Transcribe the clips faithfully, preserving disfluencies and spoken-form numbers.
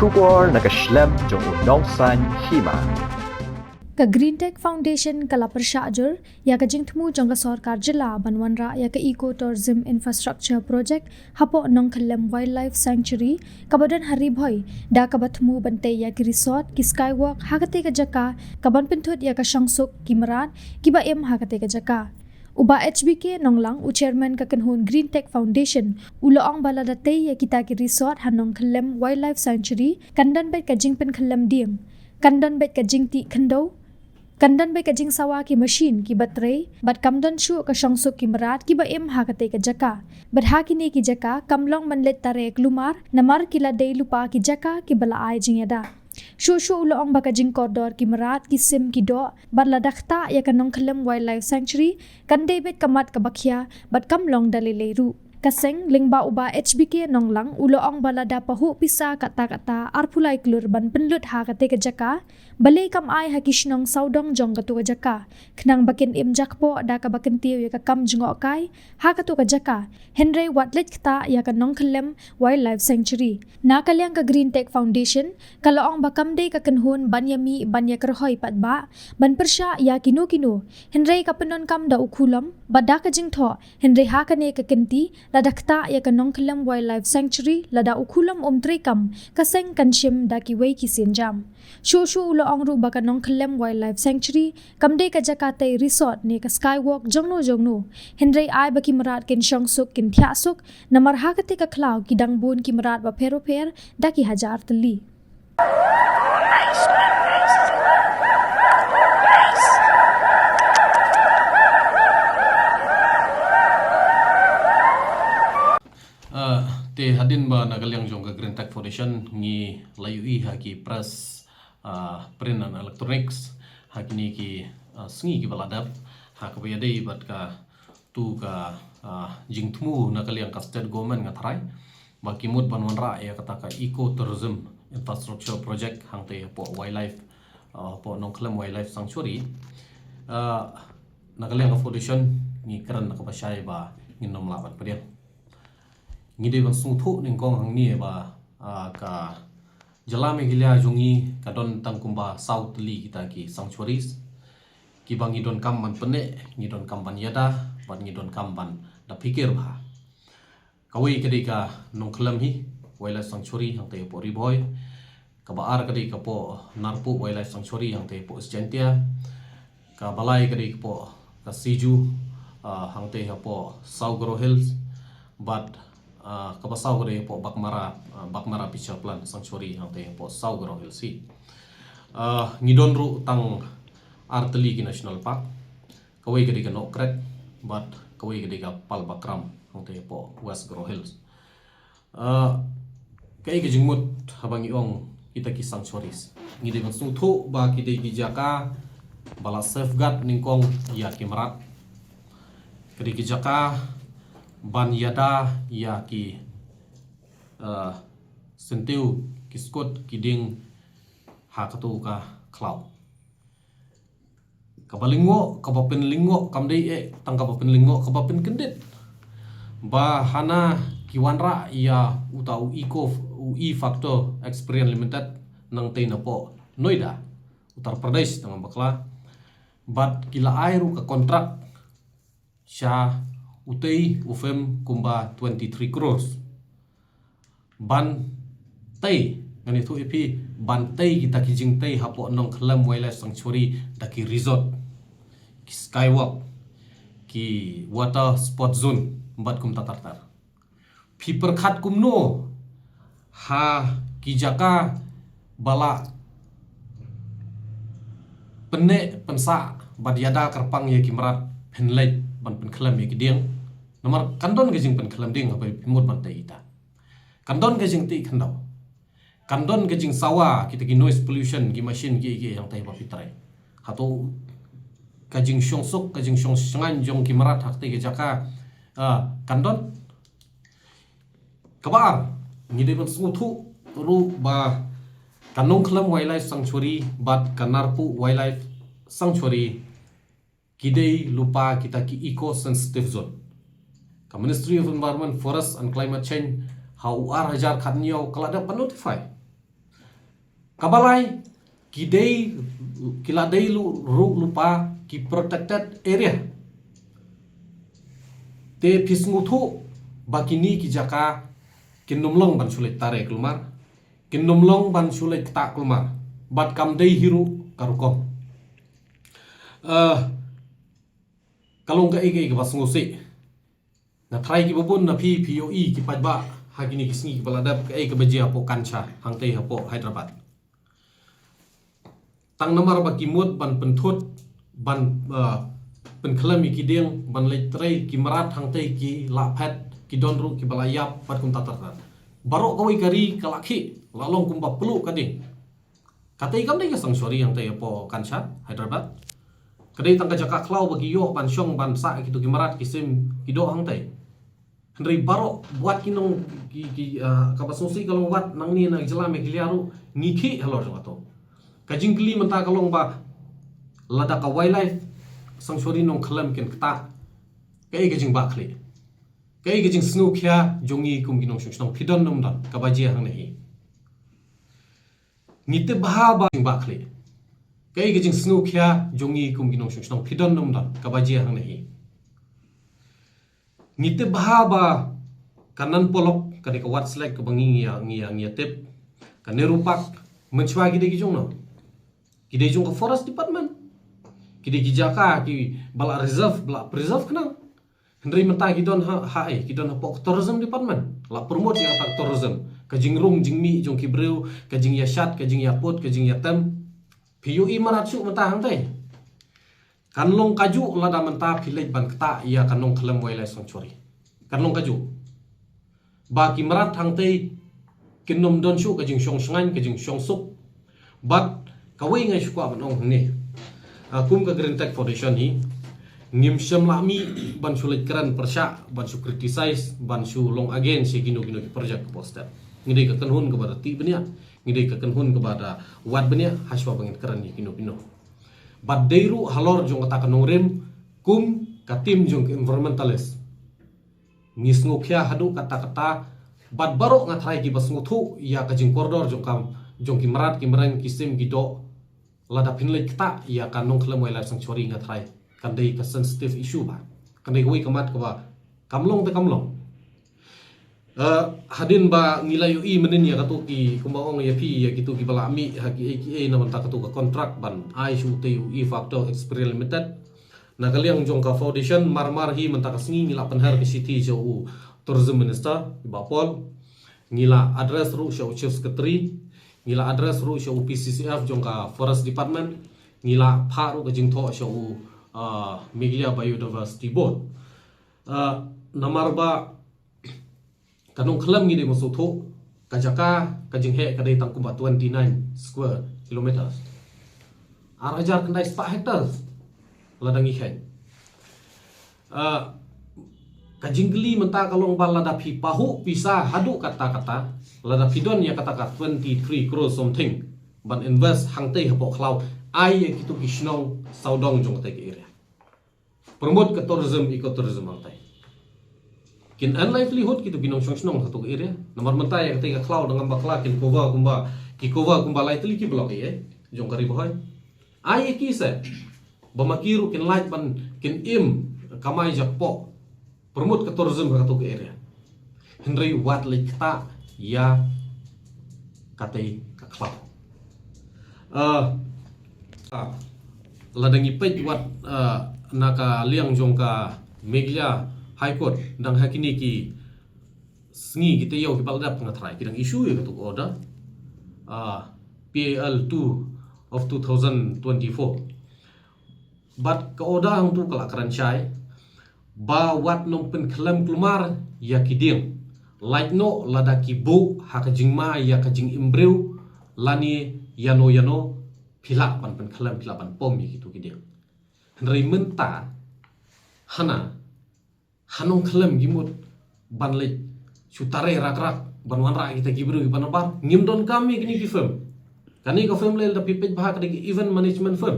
Khubor na ka shlem jong u nongsaiñ hima. Ka Green Tech Foundation ka la pyrshah jur ïa ka jingthmu jong ka sorkar jylla ban wanrah ïa ka Eco Tourism Infrastructure Project hapoh Nongkhyllem Wildlife Sanctuary kaba don ha Ri Bhoi, da kaba thmu ban tei ïa ki resort, ki skywalk ha katei ka jaka, kaban pynthut ïa ka shongsuk ki mrad kiba im ha katei ka jaka. U Bah H B K Nonglang, u chairman ka kynhun Green Tech Foundation, u la ong ba lada tei ïa kita ki resort ha Nongkhyllem Wildlife Sanctuary kan don beit ka jingpynkhyllem dieng, kan don beit ka jingtih khyndew, kan don beit ka jingsawa ki machine kiba trei, bad kam don shuh ka shongsuk ki mrad kiba im ha katei ka jaka. Bad ha kine ki jaka kam long ban leit tare klumar, namar ki la dei lypa ki jaka kiba la ai jingïada. Shuh shuh u la ong ba ka jingkordor ki mrad, ki sim, ki doh, bad lada ktah ïa ka Nongkhyllem Wildlife Sanctuary kan dei beit ka mat kaba khia bad kam long da lei lei ruh. Ka seng lyngba u Bah H B K Nonglang u la ong ba lada pahuh pisa katta katta arphew lai klur ban pynlut ha katei ka jaka, balei kam ai ha ki shnong sawdong jong kato ka jaka, khnang ba kin im jakpoh da kaba kyntiew ïa ka kam jngohkai ha kato ka jaka, hynrei wat leit ktah ïa ka Nongkhyllem Wildlife Sanctuary. Na ka liang ka Green Tech Foundation ka la ong ba kam dei ka kynhun ban ïa mih ban ïa kyrhoi paidbah ban pyrshah ïa kino kino, hynrei ka pyndonkam da u khulom bad da ka jingthoh, hynrei ha kane ka kynti lada ktah ïa ka Nongkhyllem Wildlife Sanctuary, lada u khulom um treikam, ka seng kan shim da kiwei ki sienjam. Shuh shuh u la ong ruh ba ka Nongkhyllem Wildlife Sanctuary kam dei ka jaka tei resort ne ka skywalk jongno jongno, hynrei ai ba ki mrad kin shongsuk, kin thiah suk, namar ha katei ka khlaw ki dang bun ki mrad bapher bapher da ki hajar tylli. Ah, te hadien ba na ka liang jong ka Green Tech Foundation ngi la ïohi ha ki press, ah, print and electronics ha kine ki, ah, sngi kiba la dep, ha kaba ïadei bad ka tu ka, ah, jingthmu na ka liang ka state government, nga tharai ba ki mut ban wanrah ïa kata ka Eco Tourism Infrastructure Project hangtei hapoh wildlife, ah, hapoh Nongkhyllem Wildlife Sanctuary. Ah, na ka liang ka foundation ngi kren na kaba shai ba ngin ym lah ban pdiang. Ngi dei ban sngewthuh nyngkong hangne ba, ah, ka jylla Meghalaya jong ngi ka don tang kumba saw tylli kita ki sanctuaries kiba ngi donkam ban pynneh, ngi donkam ban ïada, bad ngi donkam ban da phikir bha. Kawei ka dei ka Nongkhyllem hi Wildlife Sanctuary hangtei hapoh Ri Bhoi. Kaba ar ka dei ka poh Narpuh Wildlife Sanctuary hangtei hapoh East Jaintia. Kaba lai ka dei ka poh ka Siju, ah, hangtei hapoh Saw Garo Hills. Bad, ah, kaba saw ka dei hapoh Baghmara, ah, Baghmara Fisher Plant Sanctuary hangtei hapoh Saw Garo Hills hi. Ah, ngi don ruh tang ar tylli ki national park. Kawei ka dei ka Nohkrek, bad kawei ka dei ka Palbakram hangtei hapoh West Garo Hills. Ah, kaei ka jingmut haba ngi ong kita ki sanctuaries? Ngi dei ban sngewthuh ba ki dei ki jaka ba la safeguard nyngkong ïa ki mrad. Ka dei ki jaka ban ïada ïa ki, ah, syntiew, ki skud, ki dieng ha kato ka khlaw. Kaba lyngngoh, kaba pynlyngngoh, kam dei eh tang kaba pynlyngngoh, kaba pynkyndit ba hana ki wanrah ïa uta u eco, u E Factor Experience Limited nangtei napoh Noida, Uttar Pradesh, tang bakla. Bad ki la ai ruh ka kontrak sha utei u firm kumba twenty three crores ban tei, ngan ïathuh ïa phi, ban tei kita ki jingtei hapoh Nongkhyllem Wildlife Sanctuary da ki resort, ki skywalk, ki water sport zone bad kumta ter ter. Phi pyrkhat kumno ha ki jaka ba la pynneh pynsah bad ïada kyrpang ïa ki mrad, phin leit ban pynkhlem ïa ki dieng? Namar kan don ka jingpynkhlem dieng haba phi mut ban tei ïa kita. Kan don ka jingtih khyndew. Kan don ka jingsawa, kita ki noise pollution, ki machine, ki, ki hangtei ba phi trei. Hato ka jingshongsuk, ka jingshongshngaiñ jong ki mrad ha katei ka jaka, ah, kan don? Kaba ar, ngi dei ban sngewthuh ruh ba ka Nongkhyllem Wildlife Sanctuary bad ka Narpuh Wildlife Sanctuary ki dei lypa kita ki eco sensitive zone. Ka Ministry of Environment, Forest and Climate Change ha u ar hajar khathynñiew ka la dep ban notify. Kaba lai, ki dei, ki la dei lu, ruh lypa ki protected area. Te phi sngewthuh ba kine ki jaka kin ym long ban shu leit tare kulmar, kin ym long ban shu leit ktah kulmar, bad kam dei hi ruh ka rukom. Eh, ka long kaei kaei kaba sngewsih. Nga tharai kiba bun na phi phi ïohi ki paidbah ha kine ki sngi kiba la dep kaei kaba jia hapoh Kansha hangtei hapoh Hyderabad. Tang namar ba ki mut ban pynthut, ban, uh, pynkhlem ïa ki dieng, ban leit trei, ki mrad hangtei ki la phet, ki don ruh kiba la ïap, bad kumta ter ter. Baroh kawei ka ri ka la khih, la long kumba pluh ka dieng. Katei kam dei ka sanctuary hangtei hapoh Kansha, Hyderabad. Ka dei tang ka jaka khlaw ba ki ïoh ban shong ban sah kito ki mrad ki sim ki doh hangtei. Hynrei baroh wat ki nong ki, ki, ah, kaba sngewsih ka long wat nangne na jylla Meghalaya ruh ngi khih halor jong kato. Ka jingkylli mynta ka long ba lada ka wildlife sanctuary nongkhlem kin ktah, kaei ka jingbakla, kaei ka jingsngewkhia jong ngi kum ki nongshong shnong, phi don ne ym don? Kaba jia hangne hi, ngi tip bha ba jingbakla, kaei ka jingsngewkhia jong ngi kum ki nongshong shnong, phi don ne ym don? Kaba jia hangne hi, ngi tip bha ba ka Nan Polok ka dei ka wat slek kaba ngi ngi ïa, ngi ïa, ngi ïa tip. Ka Nehru Park mynshuwa ki dei ki jong no? Ki dei jong ka Forest Department. Ki dei ki jaka kiba la reserve, ba la preserve khnang. Hynrei mynta ki don ha, ha ei, ki don hapoh ka Tourism Department. La promote ïa ka tourism. Ka jingrung jingmih jong ki briew, ka jingïashad, ka jingïaput, ka jingïatem. Phi ïohi mrad shuh mynta hangtei. Kan long kajuh lada mynta phi leit ban ktah ïa ka Nongkhlem Wildlife Sanctuary. Kan long kajuh. Ba ki mrad hangtei kin ym don shuh ka jingshong shngaiñ, ka jingshong suk. Bad kawei nga shu kwah ban ong hangne. Ah, kum ka Green Tech Foundation hi, ngim shym la mih ban shu leit kren pyrshah, ban shu criticize, ban shu long against ïa kino kino ki project kaba step. Ngi dei ka kynhun kaba da tih bniah, ngi dei ka kynhun kaba da wad bniah, hashwa ba ngin kren ïa kino kino. Bad dei ruh halor jong kata ka nongrim, kum ka team jong ka environmentalist, ngi sngewkhia haduh katta katta, bad baroh nga tharai kiba sngewthuh ïa ka jingkordor jong ka, jong ki mrad ki mreng, ki sim ki doh. Lada phin leit ktah ïa ka Nongkhlem Wildlife Sanctuary, nga tharai kan dei ka sensitive issue bha. Kan dei kawei ka mat kaba kam long te kam long. Eh, hadien ba ngi la ïohi mynnin ïa kato ki, kumba ong ïa phi, ïa kito kiba la mih ha kiei kiei na bynta kato ka contract ban ai sha utei u E-Factor Experience Limited. Na ka liang jong ka foundation, mar mar hi mynta ka sngi ngi la pynher ka shithi sha u Tourism Minister, i Bah Paul. Ngi la address ruh sha u Chief Secretary, ngi la address ruh sha u P C C F jong ka Forest Department, ngi la phah ruh ka jingthoh sha u, ah, Meghalaya Biodiversity Board. Ah, namar ba ka Nongkhlem, ngi dei ban sngewthuh, ka jaka, ka jingheh ka dei tang kumba twenty nine square kilometers. Ar hajar khyndai spah hectares lada ngi kheiñ. Ah, ka jingkylli mynta ka long ba lada phi pahuh pisa haduh katta katta, lada phi don ïa kata ka twenty three crore something ban invest hangtei hapoh khlaw, ai ïa kito ki shnong sawdong jong katei ka area. Promote ka tourism, ecotourism hangtei. Kin earn livelihood kito ki nongshong shnong ha kato ka area. Namar mynta ïa katei ka khlaw da ngam bakla kin cover kumba, ki cover kumba lai tylli ki block, eh, jong ka Ri Bhoi. Ai ïa ki se ba ma ki ruh kin lait ban, kin im kamai jakpoh. Promote ka tourism ha kato ka area. Hynrei wat leit ktah ïa katei ka khlaw. Ah, ah, lada ngi peit wat, ah, na ka liang jong ka Meghalaya High Court, dang ha kine ki sngi ki taïew kiba la dep, nga tharai ki dang issue ïa kato ka order, ah, P A L two of two thousand twenty-four. Bad ka order hangto ka la kren shai ba wat nym pynkhlem kulmar ïa ki dieng. Lait noh lada ki buh ha ka jingma ïa ka jingim briew lane ïano ïano, phi lah ban pynkhlem, phi lah ban pom ïa kito ki dieng. Hynrei mynta hana ha Nongkhlem ki mut ban leit shu tare rak rak ban wanrah kita ki briew kiba nabar. Ngim donkam ïa kine ki firm. Kane ka firm, lada phi peit bha, ka dei ka event management firm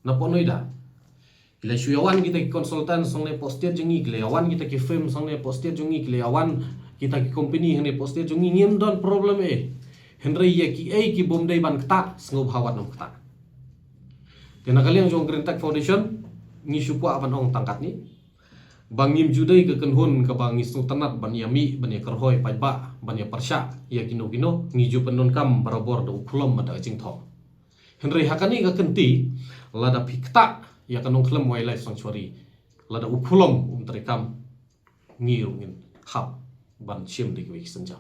napoh Noida. Ki la shu ïawan kita ki consultant hangne poh state jong ngi, ki la ïawan kita ki firm hangne poh state jong ngi, ki la ïawan kita ki company hangne poh state jong ngi, ngim don problem eh. Hynrei ïa kiei ki bym dei ban ktah, sngewbha wat nym ktah. Te na ka liang jong Green Tech Foundation, ngi shu kwah ban ong tang katne ba ngim ju dei ka kynhun kaba ngi sngewtynnat ban ïa mih, ban ïa kyrhoi paidbah, ban ïa pyrshah ïa kino kino, ngi ju pyndonkam barabor da u khulom bad da ka jingthoh. Hynrei ha kane ka kynti, lada phi ktah ïa ka Nongkhlem Wildlife Sanctuary, lada u khulom um treikam, ngi ruh ngin hap ban shim da kiwei ki sienjam.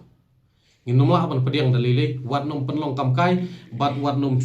Ngin nym lah ban pdiang da lei lei, wat nym pynlong kam kai, bad wat nym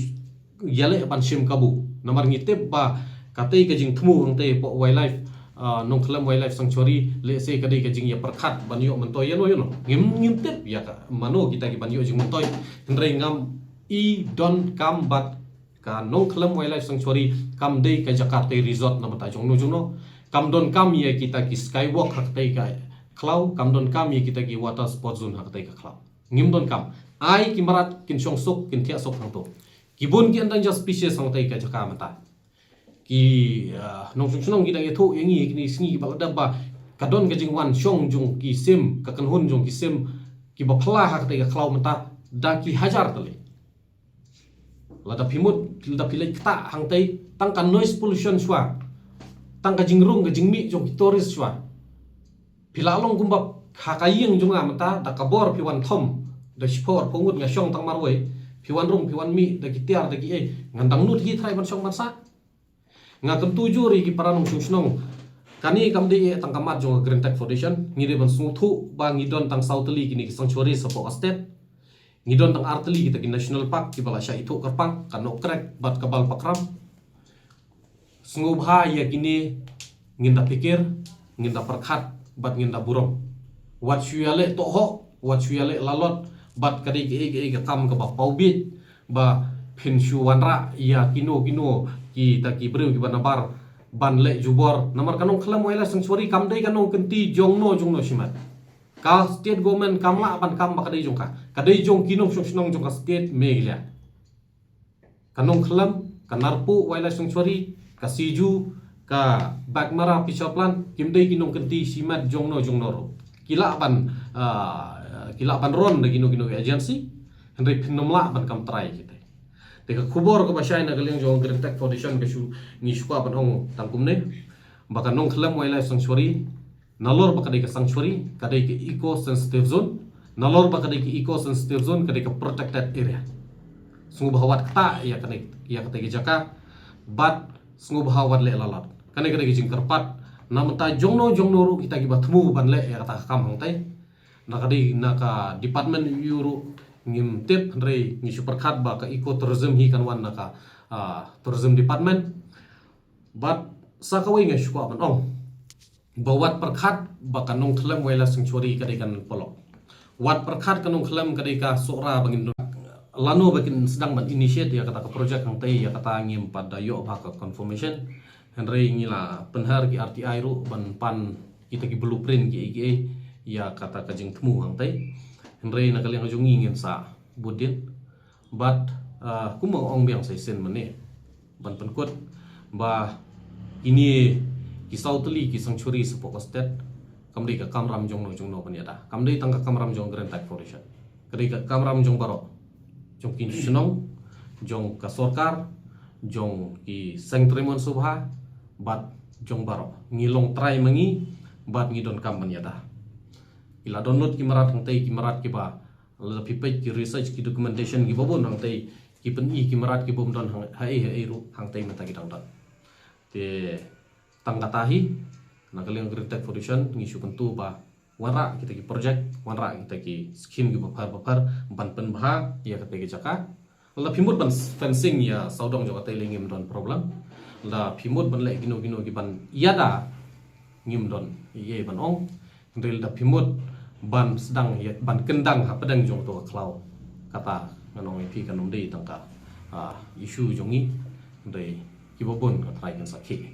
ïaleh ban shim kabu. Namar ngi tip ba katei ka jingthmu hangtei hapoh wildlife, ah, Nongkhlem Wildlife Sanctuary, lehse ka dei ka jingïapyrkhat ban ïoh myntoi ïano ïano. Ngim, ngim tip ïa ka mano kita ki ban ïoh jingmyntoi. Hynrei ngam i donkam bad ka Nongkhlem Wildlife Sanctuary kam dei ka jaka tei resort na bynta jongno jongno. Kam donkam ïa kita ki skywalk ha katei ka khlaw, kam donkam ïa kita ki water sport zone ha katei ka khlaw. Ngim donkam. Ai ki mrad kin shong suk, kin thiah suk hangto. Ki bun ki endangered species hangtei ka jaka mynta. Ki, ah, nongshong shnong ki dang ïathuh ïa ngi kine ki sngi kiba la dep ba ka don ka jingwan shong jong ki sim, ka kynhun jong ki sim kiba phylla ha katei ka khlaw mynta da ki hajar tylli. Lada phi mut, lada phi leit ktah hangtei, tang ka noise pollution shuwa, tang ka jingrung ka jingmih jong ki tourist shuwa. Phi lah long kumba ha ka ïing jong nga mynta, da ka bor phi wan thom, da shiphew arphew ngut nga shong tang marwei, phi wan rung, phi wan mih da ki tiar, da kiei, ngan dang nud hi trai ban shong ban sah. Nga kyntu jur ïa ki para nongshong shnong. Kane kam dei tang ka mat jong ka Green Tech Foundation. Ngi dei ban sngewthuh ba ngi don tang saw tylli kine ki sanctuary hapoh ka state. Ngi don tang ar tylli kita ki national park kiba la shah ithuh kyrpang, ka Nokrek bad ka Balpakram. Sngewbha ïa kine ngin da pyrkhat, ngin da pyrkhat bad ngin da burom. Wat shu ïaleh tohok, wat shu ïaleh lalot, bad ka dei kaei kaei ka kam kaba paw bieit, ba phin shu wanrah ïa kino kino kita ki briew kiba nabar ban leh jubor. Namar ka Nongkhlem Wildlife Sanctuary kam dei ka nongkynti jongno jongno shimet. Ka state government kam lah ban kam ba ka dei jong ka. Ka dei jong ki nongshong shnong jong ka state Meghalaya. Ka Nongkhlem, ka Narpuh Wildlife Sanctuary, ka Siju, ka Baghmara Fisher Plant, kim dei ki nongkynti shimet jongno jongno ruh. Ki lah ban, ah, ki lah ban run da kino kino ki agency, hynrei phin nym lah ban kam trai kita. Te ka khubor kaba shai na ka liang jong Green Tech Foundation ka shu, ngi shu kwah ban ong tang kumne, ba ka Nongkhlem Wildlife Sanctuary, nalor ba ka dei ka sanctuary, ka dei ka eco sensitive zone, nalor ba ka dei ka eco sensitive zone, ka dei ka protected area. Sngewbha wat ktah ïa kane, ïa katei ka jaka, bad sngewbha wat leh lalot. Kane ka dei ka jingkyrpad na bynta jongno jongno ruh kita kiba thmu ban leh ïa kata ka kam hangtei. Na ka dei na ka department ïu ruh ngim tip, hynrei ngi shu pyrkhat ba ka eco tourism hi kan wan na ka, ah, tourism department. Bad sa kawei nga shu kwah ban ong ba wat pyrkhat ba ka Nongkhlem Wildlife Sanctuary ka dei kan polok. Wat pyrkhat ka Nongkhlem ka dei ka Sohra ba ngin don. Lano ba kin sdang ban initiate ïa kata ka project hangtei, ïa kata ngim pat da ïoh bha ka confirmation. Hynrei ngi la pynhar ki R T I ruh ban pan kita ki blueprint kiei kiei ïa kata ka jingthmu hangtei. Hynrei na ka liang jong ngi ngin sa bud dien. Bad, ah, kumba ong biang sa shisien mynne ban pynkut ba kine ki saw tylli ki sanctuary hapoh ka state kam dei ka kamram jongno jongno ban ïada. Kam dei tang ka kamram jong Green Tech Foundation. Ka dei ka kamram jong baroh, jong ki shnong, jong ka sorkar, jong ki seng trei mon sngewbha, bad jong baroh. Ngi long trai ma ngi bad ngi donkam ban ïada. Ki la don lut ki mrad hangtei, ki mrad kiba, lada phi peit ki research, ki documentation kiba bun hangtei, ki pyni ki mrad ki bym don hang, haei haei ruh hangtei mynta ki dang don. Te tang kata hi, na ka liang Green Tech Foundation ngi shu kyntu ba wanrah kita ki project, wanrah kita ki scheme kiba pher ba pher ban pynbha ïa katei ka jaka. Lada phi mut ban fencing ïa sawdong jong katei lei ngim don problem. Lada phi mut ban leh kino kino ki ban ïada, ngim don ei ei ban ong. Hynrei lada phi mut ban sdang ïa, ban kyndang hapdeng jong kato ka khlaw, kata ngan ong ïa phi kan ym dei tang ka, ah, issue jong ngi. Hynrei kiba bun ka trai kan sa khih.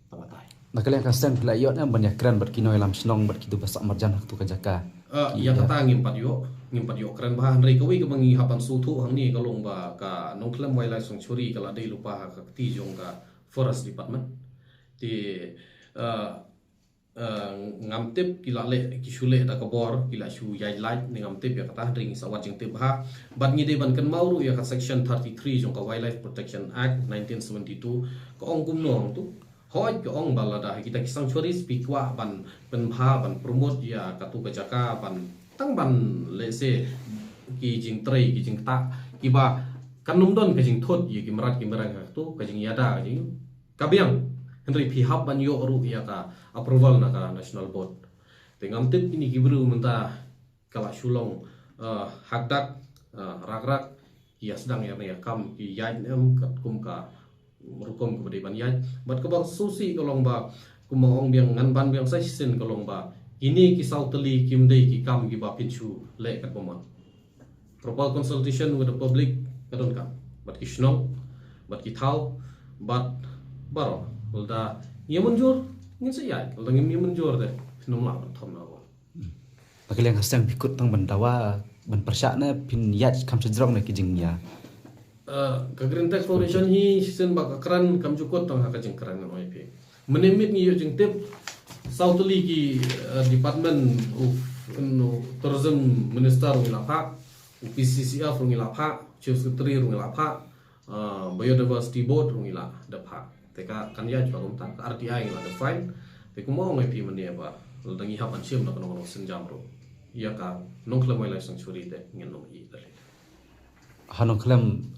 Tang kata. Na ka liang ka seng phi la ïoh ne em ban ïakren bad ki nongïalam shnong bad kitu ba sah marjan ha katu ka jaka? Ah, ïa kata ngim pat ïoh, ngim pat ïoh kren bha. Hynrei kawei kaba ngi hap ban sngewthuh hangne ka long ba ka Nongkhlem Wildlife Sanctuary ka la dei lypa ha ka kti jong ka Forest Department. Te, ah, Uh, ngam tip ki la leh, ki shu leh da ka bor, ki la shu ïaid lait, ne ngam tip ïa kata, hynrei ngi sa wad jingtip bha. Bad ngi dei ban kynmaw ruh ïa ka section thirty-three jong ka Wildlife Protection Act nineteen seventy-two, ka ong kumno tu. Hooid, ka ong ba lada kita ki sanctuaries phi kwah ban pynbha, ban promote ïa katu ka jaka, ban tang ban lehse ki jingtrei, ki jingktah, kiba kan ym don ka jingthut ïa ki mrad ki mreng ha katu ka jingïada, ka jing ka biang. Hynrei phi hap ban ïoh ruh ïa ka approval na ka National Board. Te ngam tip kine ki briew mynta ka la shu long, uh, hakdak, uh, rakrak, ki ïa sdang ïa ne ïa kam, ki ïaid ne em katkum ka rukom kaba dei ban ïaid. Bad kaba sngewsih ka long ba, kumba ong biang, ngan ban biang sa shisien, ka long ba kine ki saw tylli kim dei ki kam kiba phin shu leh katba mon. Proper consultation with the public ka donkam. Bad ki shnong, bad ki thaw, bad baroh. Lada ngi mynjur, ngin sa ïaid. Lada ngim mynjur te, phin ym lah ban thom na bor. Ba ka liang ha sdang phi kut tang ban dawa, ban pyrshah ne phin ïaid kham shajrong na ki jingïa. Uh, ka Green Tech Foundation hi shisien ba ka kren kam ju kut tang ha ka jingkren, ngan ong ïa phi. Mynne miet ngi ïoh jingtip, saw tylli ki, uh, Department of, you know, Tourism Minister ruh ngi la phah, u P C C F ruh ngi la phah, Chief Secretary ruh ngi la phah, uh, Biodiversity Board ruh ngi la da phah. Te ka kan ïaid ba kumta, ka R T I ngi la define. Te kumba ong ïa phi mynne ba lada ngi hap ban shim na kano kano sienjam ruh, ïa ka Nongkhlem Wildlife Sanctuary te ngin ym ïeh da lade. Ha Nongkhlem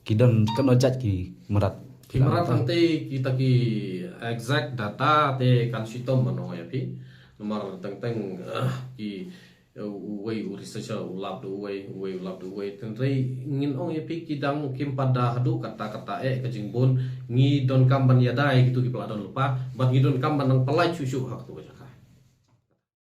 ki don katno jait ki mrad? Ki mrad hangtei, kita ki exact data te kan shitom ban ong ïa phi. Namar teng teng, uh, ki, uh, uwei u researcher u lap da uwei, uwei u lap da uwei. Hynrei ngin ong ïa phi, ki dang kim pat da haduh katta katta eh ka jingbun. Ngi donkam ban ïada ïa kitu kiba la don lypa, bad ngi donkam ban nang pynlait shuh shuh ha katu ka jaka.